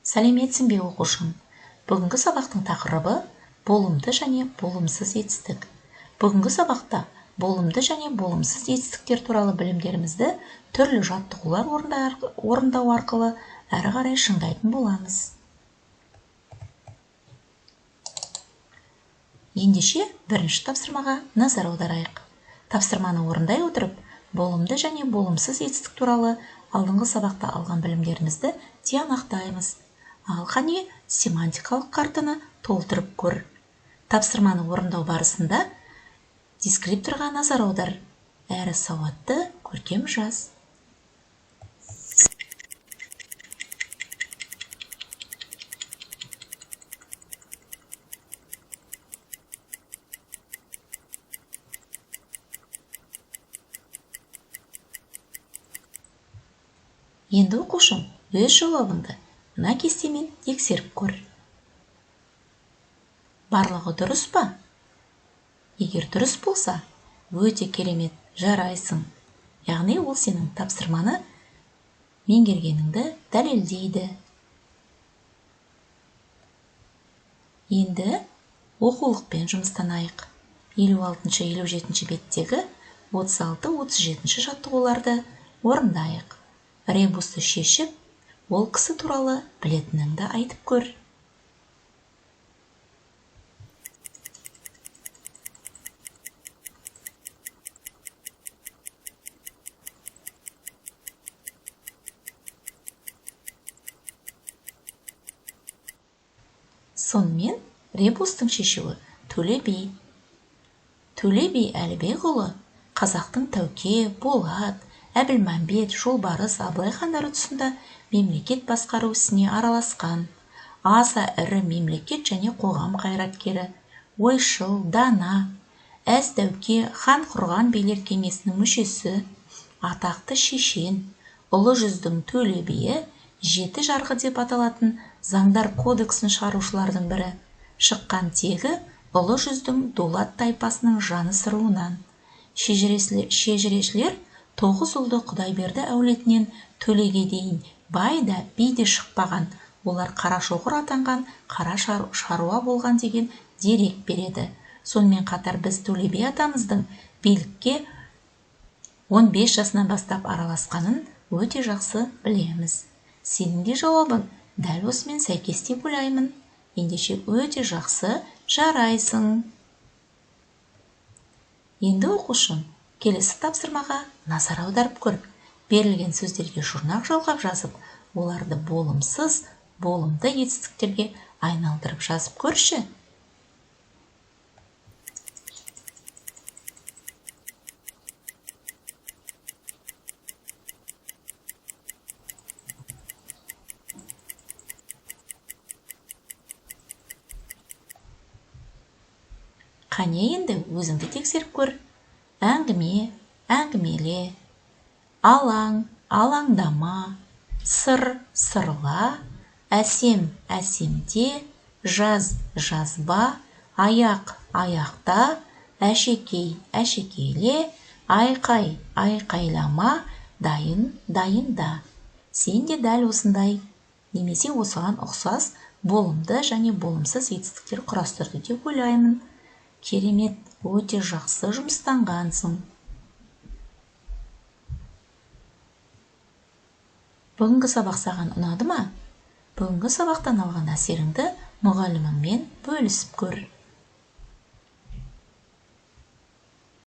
Сәлеметсің бе, оқушым? Бүгінгі сабақтың тақырыбы болымды және болымсыз етістік. Бүгінгі сабақта болымды және болымсыз етістіктер туралы білімдерімізді түрлі жаттығулар орындау арқылы әрі қарай шыңдайтын боламыз. Ендеше бірінші тапсырмаға назар аударайық. Тапсырманы орындай отырып, болымды және болымсыз етістік туралы алдыңғы сабақта алған білімдерімізді тиянақтаймыз. Ал қане, семантикалық картаны толтырып көр. Тапсырманы орындау барысында дескрипторға назар аудар, әрі сауатты көркем жаз. Енді оқушым, өз жауабыңды мына кестемен тексеріп көр. Барлығы дұрыс па? Егер дұрыс болса, өте керемет, жарайсың. Яғни ол сенің тапсырманы меңгергеніңді дәлелдейді. Енді оқулықпен жұмыстанайық. 56-57 беттегі 36-37 жаттығуларды орындайық. Ребусты шешіп, ол кісі туралы білетініңді айтып көр. Сонымен ребустың шешуі Төле би. Төле би Әлібекұлы қазақтың Тәуке, Болат, Әбілмәмбет, Жолбарыс, Абылай хандары тұсында мемлекет басқару ісіне араласқан, аса ірі мемлекет және қоғам қайраткері, ойшыл, дана, әз Тәуке хан құрған билер кеңесінің мүшесі, атақты шешен, ұлы жүздің Төле биі, жеті жарғы деп аталатын заңдар кодексін шығарушылардың бірі, шыққан тегі ұлы жүздің Дулат тайпасының жаныс руынан. Шежірешілер тоғыз ұлды Құдайберді әулетінен Төлеге дейін бай да би де шықпаған, олар қарашоқыр атанған қара шаруа болған деген дерек береді. Сонымен қатар біз Төле би атамыздың билікке 15 жасынан бастап араласқанын өте жақсы білеміз. Сенің де жауабың дәл осымен сәйкес деп ойлаймын. Ендеше өте жақсы, жарайсың. Енді оқушым, келесі тапсырмаға назар аударып көр. Берілген сөздерге жұрнақ жалғап жазып, оларды болымсыз, болымды етістіктерге айналдырып жазып көрші. Қане енді өзіңді тексеріп көр. Әңгіме, әңгімеле, алаң, алаңдама, сыр, сырла, әсем, әсемде, жаз, жазба, аяқ, аяқта, әшекей, әшекейле, айқай, айқайлама, дайын, дайында. Сен де дәл осындай немесе осыған ұқсас болымды және болымсыз етістіктер құрастырды деп ойлаймын. Керемет, өте жақсы жұмыстанғансың. Бүгінгі сабақ саған ұнады ма? Бүгінгі сабақтан алған әсеріңді мұғаліміңмен бөлісіп көр.